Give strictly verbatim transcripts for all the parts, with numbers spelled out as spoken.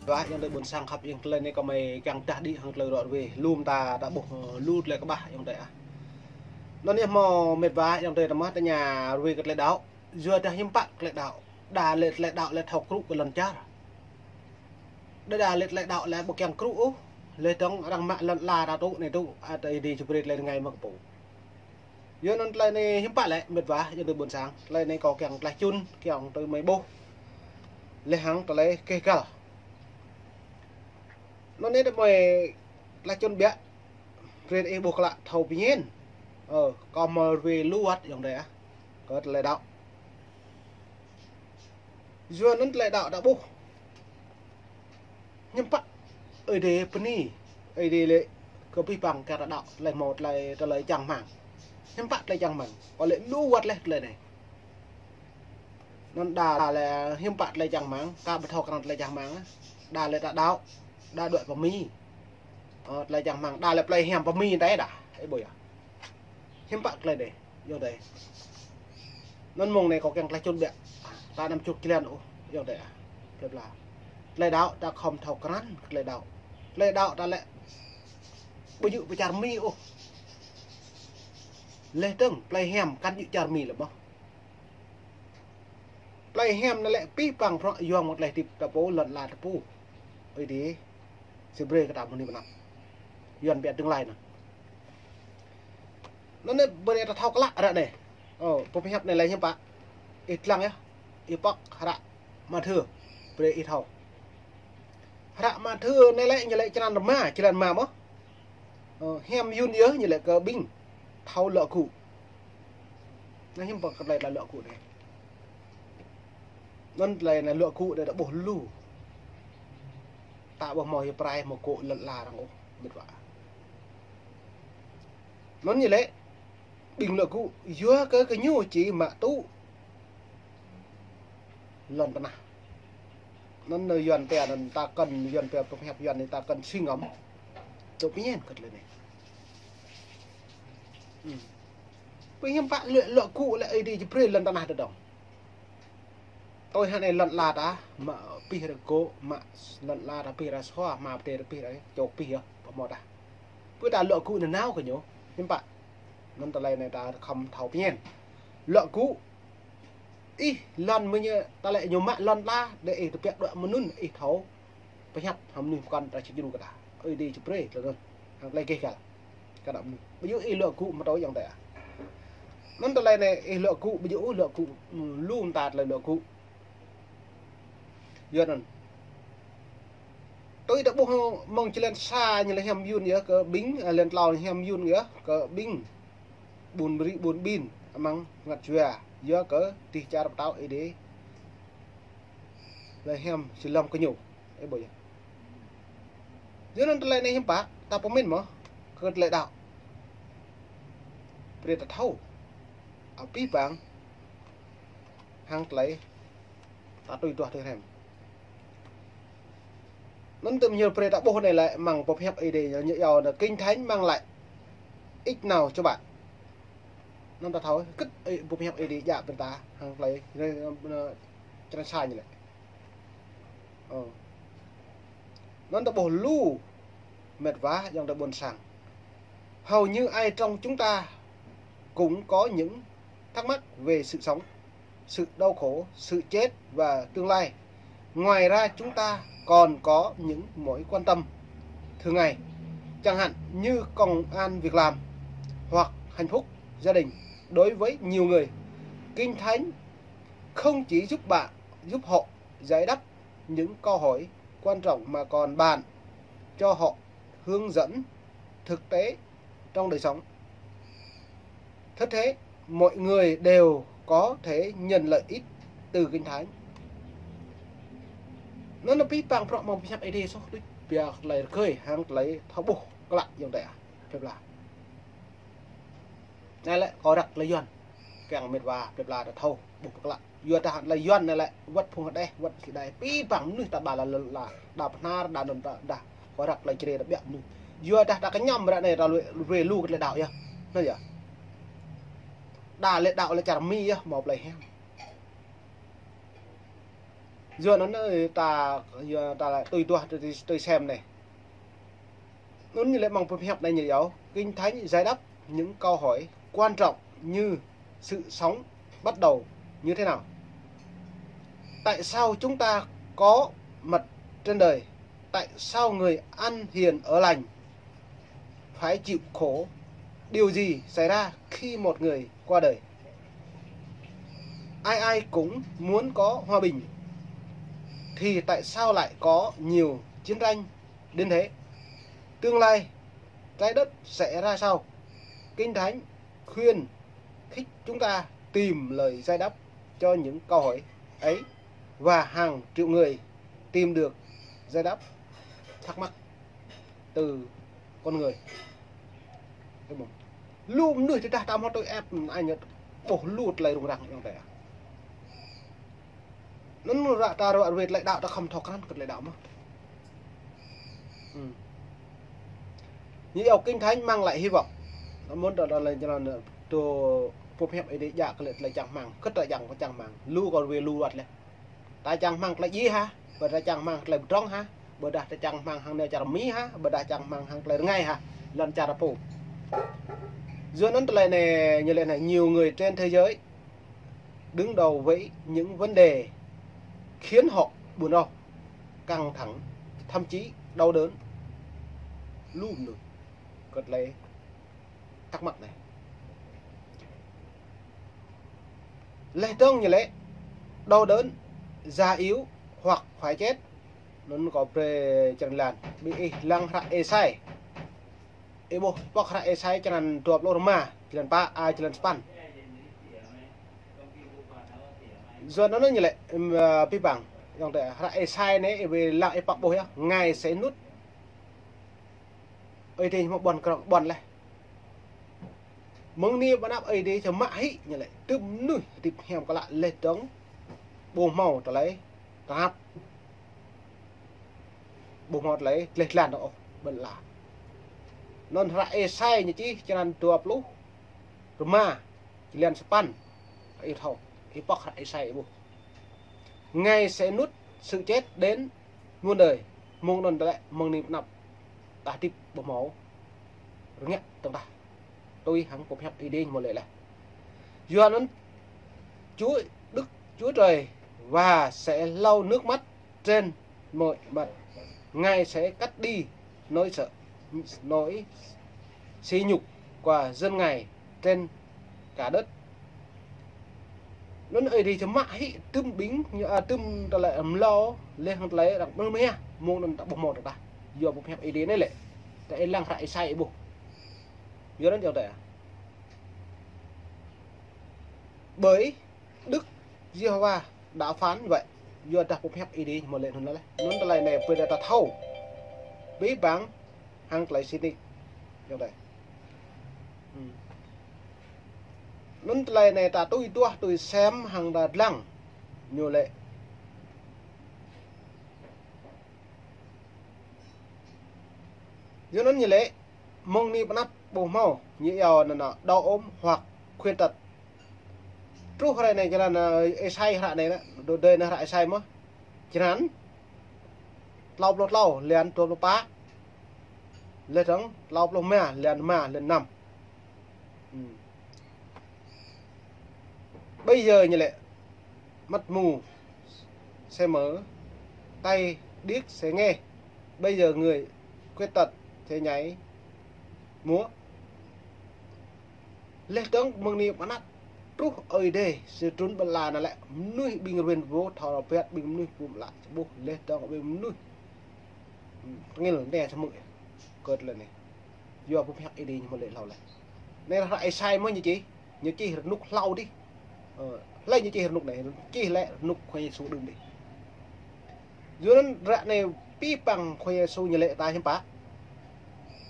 Wa, ayŏng adơi ƀôn sang khăp, ayŏng adơi, tơlơi anai kâo mơ̆ kiăng đah đĭ hăng tơlơi ră ruai. Lŏm ta ta ƀuh, ơ, lu tơlơi kơƀah ayŏng adơi ah. Anŭn yơh mơ̆ mĕt wa ayŏng adơi, tơma tơña ruai kơ tơlơi đaŏ. Yua dah hiư̆m pă tơlơi đaŏ. Đa lĕ tơlơi đaŏ lĕ thâo krŭ kơ lŏn čar. Đa đa lĕ tơlơi đaŏ lĕ ƀu kiăng krŭ ôh. Lĕ tơ̆ng arăng mă lŏn ala ta tŭ anai tŭ, a, ta ih dih čơbrơi tơlơi rơngai mơ̆ kơ pô. Yua anŭn tơlơi anai hiư̆m pă lĕ mĕt wa, ayŏng adơi ƀôn sang. Tơlơi anai kâo kiăng tơlơi čun, kiăng tui mơi ƀuh. Lĕ hăng tơlơi keh kăl. Anŭn anai tơmơi tơlơi čun biă. Brơi ih ƀuh klă thâo pơñen. Ơ, kâo mơ̆ ruai lu wơ̆t ayŏng adơi ah. Kơ tơlơi đaŏ. Yua anŭn tơlơi đaŏ ta ƀuh. Hiư̆m pă Ơi Adai bơni, Ơi Adai lĕ kơ pih păng kơ ta đaŏ, tơlơi mơ̆ tơlơi, tơlơi čang rơmang. Hiư̆m pă tơlơi čang rơmang, kâo lĕ lu wơ̆t lĕ tơlơi anai. Anŭn đa lĕ hiư̆m pă tơlơi čang rơmang, ta ƀu thâo krăn tơlơi čang rơmang ah. Đa lĕ ta đaŏ, đa đuaĭ pơ Mi. Ơ, tơlơi čang rơmang, đa lĕ plei hiam pơ Mi tơi đa. Ih ƀuh yơh. Hiư̆m pă tơlơi anai. Ayŏng adơi. Anŭn mơ̆ng anai kâo kiăng tơlơi čun biă. Ta anăm čut jơlan ôh, ayŏng adơi ah. Plei pla. Tơlơi đaŏ ta khŏm thâo krăn tơlơi đaŏ. Tơlơi đaŏ ta lĕ ƀu djơ̆ pơ čar Mi ôh. Lĕ tơ̆ng plei hiam kăn djơ̆ čar Mi lĕ mơ̆. Plei hiam anai lĕ pih păng prŏng yua mơ̆ tơlơi hơdip ta pô lŏn ala ta pô. Ơi Adai. Sĭt brơi kơ ta mơ̆ng anai pơ anăp. Yuan biă tương lai anŭn. Anŭn anai brơi ta thâo klă ră anai. Ơ, pơhiăp anai lĕ hiư̆m pă. Ih lăng yơh. Ih pŏk hră Mathiơ. Brơi ih thâo. Hră Mathiơ anai lĕ ñu lĕ črăn rơma, črăn rơma mơ̆. Ơ, hiam Yuan yơh ñu lĕ kơ ƀing thâo luă gŭ. Anai hiư̆m pă kơ tơlơi ta luă gŭ anai. Anŭn tơlơi anai luă gŭ anai ta ƀuh lu. Ta ƀuh mơ̆ hiăp rai mơ̆ kơ lŏn ala arăng ôh, mĕt wa. Anŭn ñu lĕ ƀing luă gŭ yua kơ gơñu či mă tŭ lŏn tơnah. Anŭn anai Yuan pia anŭn ta kăn Yuan pia pơhiăp Yuan anai ta kăn suy ngẫm. Tŭ pơñen kơ tơlơi anai. Hmm. Pơhiăp pă luă, luă gŭ lĕ Ơi Adai či brơi lŏn tơnah ta dŏng. Tui hăng anai lŏn ala ta, mă pih rơgŏ, mă lŏn ala ta pih rơsua, mă pơdai ta pih rơčŏk pih yơh, pơmŏ ta. Pơ ta luă gŭ nanao kơ ñu, hiư̆m pă. Anŭn tơlơi anai ta khŏm thâo pơñen. Luă gŭ Ih lŏn mơ̆ ñu, ta lĕ ñu mă lŏn ta, đe ih tơbiă đuaĭ mơnŭn ih thâo. Pơhiăp hăng mơnuih pơkŏn ta či djru kơ ta. Ơi Adai či brơi tơlơi anŭn. Hăng tơlơi keh kăl. Kơ anăp mơnuih. Ƀu djơ̆ ih luă gŭ mơ̆ tui ayŏng adơi ah. Anŭn tơlơi anai ih luă gŭ, ƀu djơ̆ ôh luă gŭ, lu mơta tơlơi luă gŭ. Yua anŭn. Tui ta ƀuh mơ̆ng črăn sa ñu lĕ hiam Yuan yơh kơ ƀing, a, črăn klâo hiam Yuan yơh kơ ƀing ƀun ƀri ƀun ƀin amăng bơngăt jua, yua kơ dêh čar pơtao Ơi Adai lĕ hiam či lŏm kơ ñu. Ơ, ƀuh yơh. Yua anŭn tơlơi anai hiư̆m pă, ta pơmĭn mơ̆, kơ tơlơi đaŏ. Brơi ta thâo. Abih bang hăng tơlơi ta tui duah tui hrăm. Anŭn tơm ñu brơi ta ƀuh anai lĕ mơ̆ng boh hiăp Ơi Adai ñu iâu anŭn Kinh Thánh mang lại ích nào cho bạn. Anŭn ta thâo, kơ, ơ, boh hiăp Ơi Adai djă brơi ta hăng tơlơi, ơ, ơ, črăn sa ñu lĕ. Ơ. Anŭn ta ƀuh lu mĕt wa ayŏng adơi ƀôn sang. Hầu như ai trong chúng ta cũng có những thắc mắc về sự sống, sự đau khổ, sự chết và tương lai. Ngoài ra, chúng ta còn có những mối quan tâm thường ngày, chẳng hạn như công ăn việc làm hoặc hạnh phúc gia đình. Đối với nhiều người, Kinh Thánh không chỉ giúp bạn, giúp họ giải đáp những câu hỏi quan trọng mà còn bạn cho họ hướng dẫn thực tế trong đời sống. Thực tế, mọi người đều có thể nhận lợi ích từ Kinh Thánh. Anŭn anai pih păng prŏng mơ̆ng boh hiăp Ơi Adai soh đôč, biă tơlơi rơgơi hăng tơlơi thâo ƀuh klă ayŏng adơi ah. Plei pla. Anai lĕ kâo răk tơlơi Yuan. Kiăng mĕt wa plei pla ta thâo ƀuh pơklă. Yua dah tơlơi Yuan anai lĕ wơ̆t phung hơđeh, wơ̆t sĭ đai. Pih păng mơnuih ta ba la la, đa pơhnar, đa anŭn ta, đa kâo răk tơlơi čơrê ta biă mơnuih. Yua dah ta kơñăm ră anai ta lui, lui lu kơ tơlơi đaŏ yơh. Anŭn yơh. Đa lĕ đaŏ lĕ čar Mi yơh, mơ̆ plei hiam. Yua anŭn, ơ, ta, yua ta lĕ tui duah, tui, tui sem anai. Anŭn ñu lĕ mơ̆ng pơhiăp anai ñu yua, Kinh Thánh giải đáp những câu hỏi quan trọng như sự sống bắt đầu như thế nào? Tại sao chúng ta có mặt trên đời? Tại sao người ăn hiền ở lành phải chịu khổ? Điều gì xảy ra khi một người qua đời? Ai ai cũng muốn có hòa bình, thì tại sao lại có nhiều chiến tranh đến thế? Tương lai trái đất sẽ ra sao? Kinh Thánh khuyến khích chúng ta tìm lời giải đáp cho những câu hỏi ấy, và hàng triệu người tìm được giải đáp thắc mắc từ con người. Lu mơnuih tơdah ta hmâo tui ĕp, ai ñu ƀuh lu tơlơi rŭng răng ayŏng adơi. Anŭn ră ta ră ruai tơlơi đaŏ, ta khŏm thâo krăn kơ tơlơi đaŏ mơ̆n. Hm. Ñu yua Kinh Thánh mang lại hy vọng. Anŭn mơ̆n ta, ta lĕ jơlan tơ pơhiăp Ơi Adai djă kơ lĕ tơlơi čang rơmang, kơ tơlơi čang, čang rơmang. Lu kơ ruai lu wơ̆t lĕ. Ta čang rơmang tơlơi djai hă? Ƀôdah ta čang rơmang tơlơi pơdrŏng hă? Ƀôdah ta čang rơmang hăng anai čar Mi hă? Ƀôdah čang rơmang hăng tơlơi rơngai hă? Lŏn čar pô. Yua anŭn tơlơi anai, ñu lĕ anai, nhiều người trên thế giới đương đầu với những vấn đề khiến họ buồn rầu, căng thẳng, thậm chí đau đớn. Lu mơnuih kơ tơlơi thắc mắc anai. Laih dơ̆ng ñu lĕ đau đớn, già yếu hoặc phải chết. Anŭn kâo brơi črăn lan. Ƀing ih lăng hră Êsai. Ih ƀuh pŏk hră Êsai črăn dua pluh rơma, jơlan pă, a, jơlan sapăn. Yua anŭn ñu lĕ, ưm, ơ, abih bang. Ayŏng adơi, hră Êsai anai, ih ƀu lăng ih pŏk ƀuh yơh. Ngài sẽ nuốt. Ơi Adai ñu hmâo ƀuăn krong, ƀuăn laih. Mơ̆ng anai pơ anăp Ơi Adai či mă hĭ ñu lĕ. Tơm mơnuih hơdip hiam klă laih dơ̆ng ƀu hmâo tơlơi tơnap. Ƀu hmâo tơlơi gleh glan dơ̆ng ôh ƀơi lŏn. Anŭn hră Êsai ñu čih črăn dua pluh rơma, jơlan sapăn. Ih thâo, ih pŏk hră Êsai ƀuh. Ngài sẽ nuốt sự chết đến muôn đời. Mơ̆ng anŭn tơlơi, mơ̆ng anai pơ anăp ta hơdip ƀu hmâo rơngiă dơ̆ng tah. Tui hăng pơhiăp Ơi Adai ñu hmâo lĕ laih. Yua anŭn Chúa, Đức Chúa Trời và sẽ lau nước mắt trên mọi mặt. Ngài sẽ cất đi nỗi sợ, nỗi sỉ nhục của dân Ngài trên cả đất. Anŭn Ơi Adai či mă hĭ tơm ƀing ñu, a, tơm tơlơi amlâo, laih hăng tơlơi arăng mơ̆ng mơ̆, mơ̆ng anŭn ta ƀu hmâo dơ̆ng tah. Yua pơhiăp Ơi Adai anai lĕ. Ta ih lăng hră Êsai ih ƀuh. Yua anŭn ayŏng adơi. Bởi Đức Giê-hô-va đã phán vậy. Yua dah pơhiăp Ơi Adai ñu hmâo lĕ anŭn laih. Anŭn tơlơi anai brơi ta thâo. Abih bang hăng tơlơi sĭt nik. Ayŏng adơi. Hm. Anŭn tơlơi anai ta tui duah, tui sem hăng ta lăng. Ñu lĕ. Yua anŭn ñu lĕ, mơ̆ng anai pơ anăp ƀu hmâo, ñu yua anŭn đau ốm hoặc khuyết tật. Truh hrơi anai jơlan, ơ, Êsai hră anai, đơ-, đơi anai hră Êsai mơ̆. Črăn tlâo pluh tlâo, lan dua pluh pă. Laih dơ̆ng tlâo pluh rơma, lan rơma, lan năm. Hm. Bây giờ ñu lĕ, mắt mù sẽ mở, tai điếc sẽ nghe. Bây giờ người khuyết tật sẽ nhảy múa. Laih dơ̆ng mơ̆ng anai pơ anăp truh Ơi Adai, sĭt trŭn ƀơi lŏn anai lĕ, mơnuih ƀing rơwen rơwo thâo rơbat, ƀing mơnuih ƀu mă lă či ƀuh, laih dơ̆ng ƀing mơnuih, hm, tơngil anai samơ̆ kơ tơlơi anai. Yua pơhiăp Ơi Adai ñu hmâo lĕ hlâo laih. Anai hră Êsai mơ̆ ñu čih, ñu čih rơnŭk hlâo dih. Ơ, hlơi ñu čih rơnŭk anai, čih lĕ rơnŭk Khua Yêsu đưm dih. Yua anŭn ră anai abih bang Khua Yêsu ñu lĕ ta hiư̆m pă.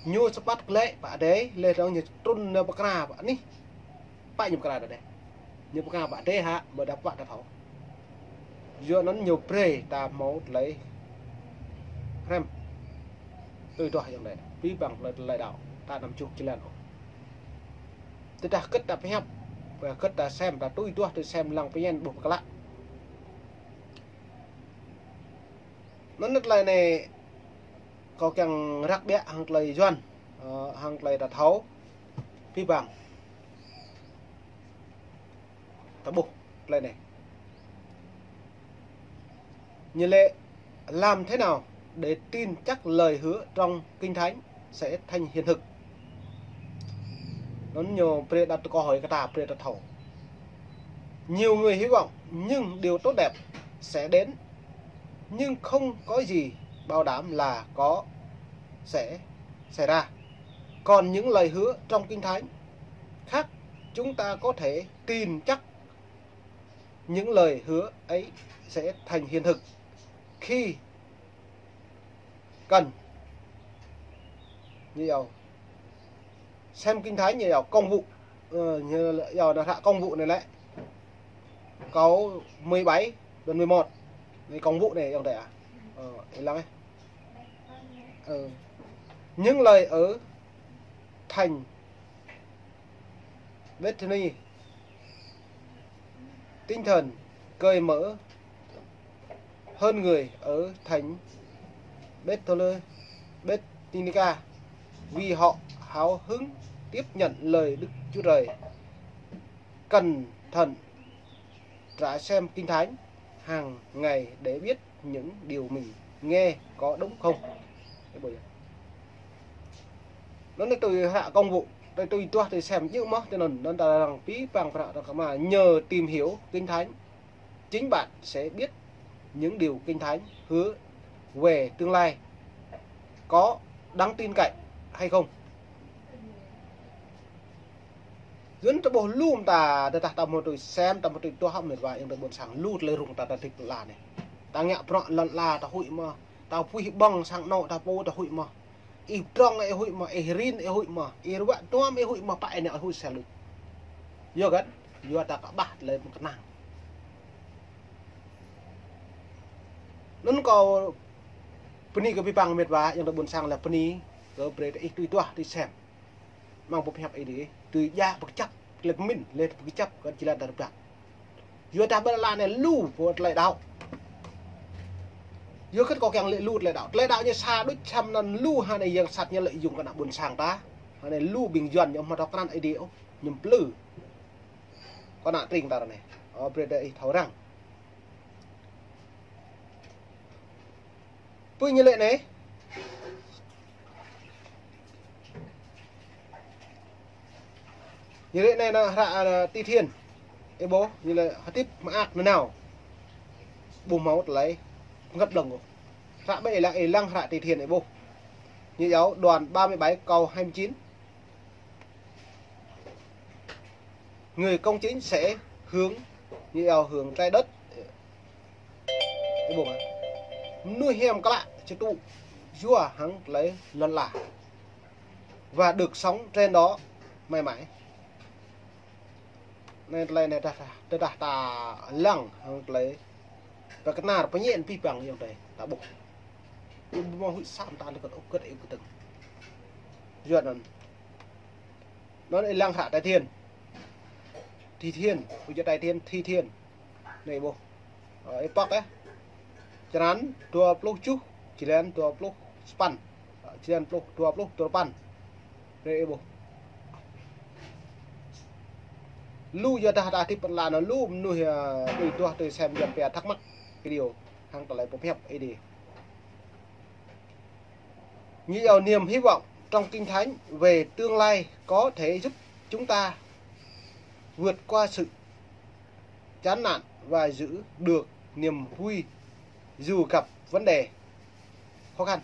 Ñu sơpăt glaĭ pơ adai, laih dơ̆ng ñu trŭn nao pơkra pơ anih. Pă ñu pơkra pơ adai. Ñu pơkra pơ adai hă, ƀôdah pă ta thâo. Yua anŭn ñu brơi ta hmâo tơlơi hrăm. Tui duah ayŏng adơi. Abih bang tơlơi, tơlơi đaŏ. Ta anăm čuh jơlan ôh. Tơdah hơget ta pơhiăp, hơget ta sem, ta tui duah, tui sem lăng pơñen ƀuh pơklă. Anŭn tơlơi anai kâo kiăng răk biă hăng tơlơi Yuan, ơ, hăng tơlơi ta thâo, abih bang ta ƀuh tơlơi anai. Ñu lĕ làm thế nào để tin chắc lời hứa trong Kinh Thánh sẽ thành hiện thực? Anŭn ñu brơi đặt câu hỏi kơ ta, brơi ta thâo. Nhiều người hy vọng những điều tốt đẹp sẽ đến, nhưng không có gì bảo đảm là có sẽ xảy ra. Còn những lời hứa trong Kinh Thánh khác, chúng ta có thể tin chắc những lời hứa ấy sẽ thành hiện thực khi cần. Ñu yua xem Kinh Thánh ñu yua công vụ, ơ, ñu yua anŭn hră công vụ anai lĕ. Câu mười bảy, đoạn mười một. Anai công vụ anai, ayŏng adơi ah. Ơ, ih lăng eh. Ơ. Những lời ở thành Bethany, tinh thần cởi mở hơn người ở thành Bethel-, Bethesda, vì họ hào hứng tiếp nhận lời Đức Chúa Trời. Cẩn thận tra xem Kinh Thánh hàng ngày để biết những điều mình nghe có đúng không. Anŭn tui hră công vụ, tui, tui tuah, tui sem djơ̆ mơ̆n, tui anŭn, anŭn ta lăng abih bang hră ta kơmơi nhờ tìm hiểu Kinh Thánh, chính bạn sẽ biết những điều Kinh Thánh hứa về tương lai có đáng tin cậy hay không. Yuan ta ƀuh lu mơta, tơdah ta hmâo tui sem, ta hmâo tui tuah, mĕt wa ayŏng adơi ƀôn sang, lu tơlơi rŭng ta, ta hơdip lŏn ala anai. Ta ngă bruă lŏn ala ta huĭ mơ̆n, ta puih ƀơ̆ng sang anŏ ta pô ta huĭ mơ̆n. Ih pơdrŏng ih huĭ mơ̆n, ih rin ih huĭ mơ̆n, ih ruă duăm ih huĭ mơ̆n, pă ih nao ih huĭ sel lu. Yua kơ, yua ta kơƀah tơlơi mơ̆ng kơnang. Anŭn kâo bơni kơ abih bang mĕt wa ayŏng adơi ƀôn sang lĕ bơni kơ brơi ta ih tui tuah tui sem. Mơ̆ng boh pơhiăp Ơi Adai, tui djă pơkơjăp, tơlơi pơmĭn, lĕ pơkơjăp kơ jơlan ta rơbat. Yua dah ƀơi lŏn ala anai lu pô tơlơi đaŏ. Yua kơ kâo kiăng lĕ lu tơlơi đaŏ. Tơlơi đaŏ ñu sa đôč, samơ̆ anŭn lu hơnai yang sat ñu lĕ yŭng kơ ană ƀôn sang ta. Hơnai lu ƀing Yuan ñu hmâo thâo krăn Ơi Adai ôh, ñu plư. Kơ ană tring ta ră anai. Ơ, brơi ta ih thâo răng. Pơ ñu lĕ anai. Ñu lĕ anai anŭn hră, ơ, Thi Thiên. Ih ƀuh, ñu lĕ hơdip mơak nanao. Ƀu hmâo tơlơi pơngăt lăng ôh. Hră ƀĕ ih lăng, ih lăng hră Thi Thiên ih ƀuh. Ñu yua đoạn ba mươi bảy câu hai mươi chín. Người công chính sẽ hưởng, ñu yua hưởng trái đất. Ih ƀuh mơ̆n. Mơnuih hiam klă či tŭ yua hăng tơlơi lŏn ala. Và được sống trên đó mãi mãi. Anai tơlơi anai tơdah, tơdah ta lăng hăng tơlơi pơkơnar pơñen abih bang ayŏng adơi ta ƀuh. Ƀu hmâo huĭ sa mơta lĕ kơ ôh kơ ih kơtơ̆ng. Yua anŭn. Anŭn ih lăng hră Thi Thiên. Thi Thiên, ƀu djơ̆ Thi Thiên, Thi Thiên. Anai ih ƀuh. Ơ, ih pŏk eh. Črăn dua pluh tơjuh, jơlan dua pluh sapăn. Ơ, jơlan pluh, dua pluh, dua pluh sapăn. Anai ih ƀuh. Lu yua dah ta hơdip ƀơi lŏn ala anai lu mơnuih, ơ, tui tuah tui sem Yuan pia thắc mắc video hăng tơlơi pơhiăp Ơi Adai. Như gieo niềm hy vọng trong Kinh Thánh về tương lai có thể giúp chúng ta vượt qua sự chán nản và giữ được niềm vui dù gặp vấn đề khó khăn.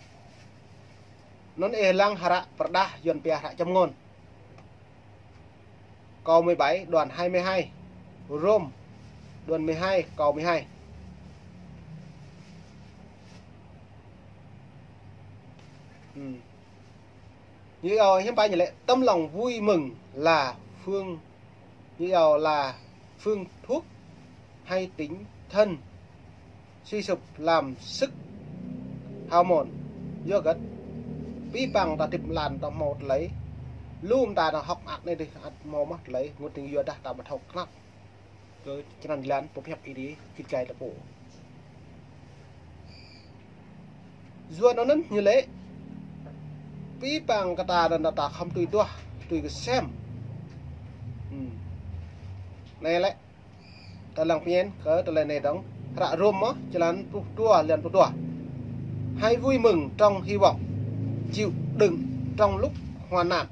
Anŭn ih lăng hră pơrơđah Yuan pia hră Châm Ngôn. Câu mười bảy, đoạn hai mươi hai. Rôm, đoạn mười hai, câu mười hai. Ừ. Như gieo hiến bái như lẽ tấm lòng vui mừng là phương, như gieo là phương thuốc hay tinh thần suy sụp làm sức hao mòn. Yua kơ abih bang ta hơdip lăn ta hmâo tơlơi lu mơta ta hŏk ăt anai dih ăt hmâo mơ̆n tơlơi ngut ding yua dah ta ƀu thâo krăn kơ črăn jơlan pơhiăp Ơi Adai git gai ta pô. Yua anŭn ñu lĕ, pih păng kơ ta anŭn ta khŏm tui duah, tui kơsem. Hmm. Anai lĕ, ta lăng pơñen kơ tơlơi anai dơ̆ng, hră Rôm mơ̆, črăn pluh dua, lăn pluh dua. Hãy vui mừng trong hy vọng, chịu đựng trong lúc hoạn nạn,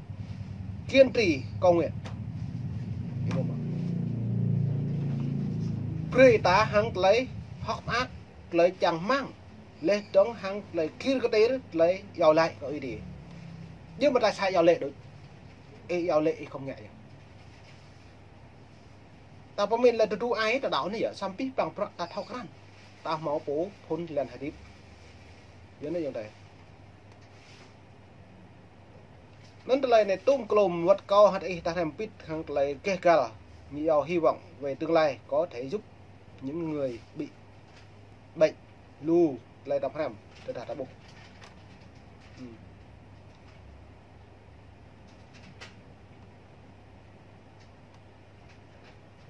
kiên trì cầu nguyện. Brơi ta hăng tơlơi hơ̆k mơak, tơlơi čang rơmang, laih dơ̆ng hăng tơlơi kir kơtir, tơlơi iâu laĭ kơ Ơi Adai. Yua mơ̆ ta sa iâu laĭ đôč. Ih iâu laĭ ih khŏm ngă yơh. Ta pơmĭn lĕ tơdu ai ta đaŏ anai yơh, samơ̆ pih păng bruă ta thâo krăn. Ta hmâo pô phŭn lăn hơdip. Yua anai yơh tơi. Anŭn tơlơi anai tŭm klôm wơ̆t kâo hăt ih ta hrăm pĭt hăng tơlơi gêh gal, ñu iâu hy vọng về tương lai có thể giúp những người bị bệnh, lu tơlơi ta hrăm, tơdah ta ƀuh. Hmm.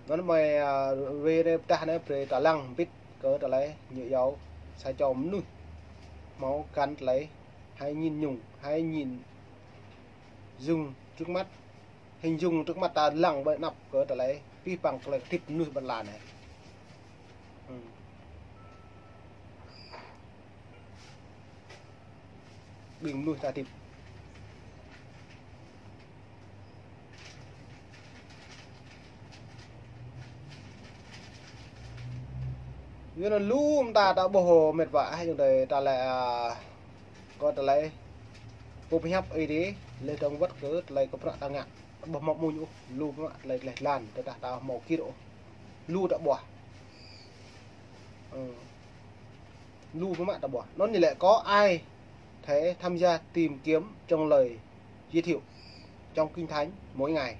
Anŭn mơi, a, wê anai pơdah anai brơi ta lăng pĭt kơ tơlơi ñu iâu sa čô mơnuih hmâo găn tơlơi hãy nhìn nhung, hãy nhìn dung trước mắt, hình dung trước mắt ta lăng ƀơi anăp kơ tơlơi pih păng tơlơi hơdip mơnuih ƀơi lŏn anai. Hmm. Ƀing mơnuih ta hơdip. Yua anŭn lu mơta ta ƀuh mĕt wa ah, yua anŭn ta lĕ, a, kơ tơlơi pơhiăp Ơi Adai, laih dơ̆ng wơ̆t kơ tơlơi kơ bruă ta ngă. Ƀuh mă mơ̆n ôh, lu mă tơlơi gleh glan, tơdah ta hmâo kir ôh. Lu ta ƀuh. Ơ. Lu mă ta ƀuh. Anŭn ñu lĕ có ai thể tham gia tìm kiếm trong lời giới thiệu trong Kinh Thánh mỗi ngày.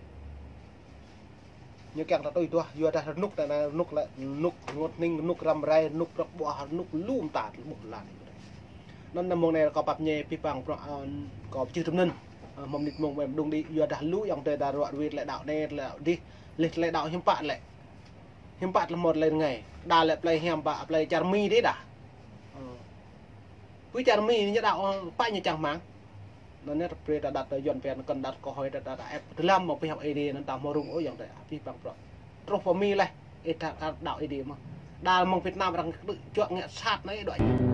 Ñu kiăng ta tui duah, yua dah rơnŭk ta anai, rơnŭk lĕ, rơnŭk rơngot hning, rơnŭk răm rai, rơnŭk prăk ƀuah, rơnŭk lu mơta, lu lăn. Anŭn anai mơ̆ng anai kâo pap ñe pih păng bruă, ơ, kâo pơčih tơm anŭn. Ơ, mơ̆ng mơnit mơ̆ng wem đung đĭ, yua dah lu ayŏng adơi ta ruă ruit lĕ đaŏ anai, lĕ đaŏ adih, laih tơlơi đaŏ hiư̆m pă lĕ. Hiư̆m pă tơlơi hmâo tơlơi rơngai. Đa lĕ plei hiam pă, plei čar Mi dih đa. Ơ. Pui čar Mi ñu đaŏ, ơ, pă ñu čang rơmang. Anŭn anai brơi ta đaŏ tơ Yuan phiăn kăn đaŏ kơ hơi ta, ta, ta ĕp tơlăm mă pơhiăp Ơi Adai anŭn ta hmâo rŭng ôh ayŏng adơi. Pih păng bruă. Truh pơ Mi laih, ih ta, ta đaŏ Ơi Adai mơ̆n. Đa mơ̆ng Việt Nam arăng kơtư̆ čuă ngă sat anai đuaĭ.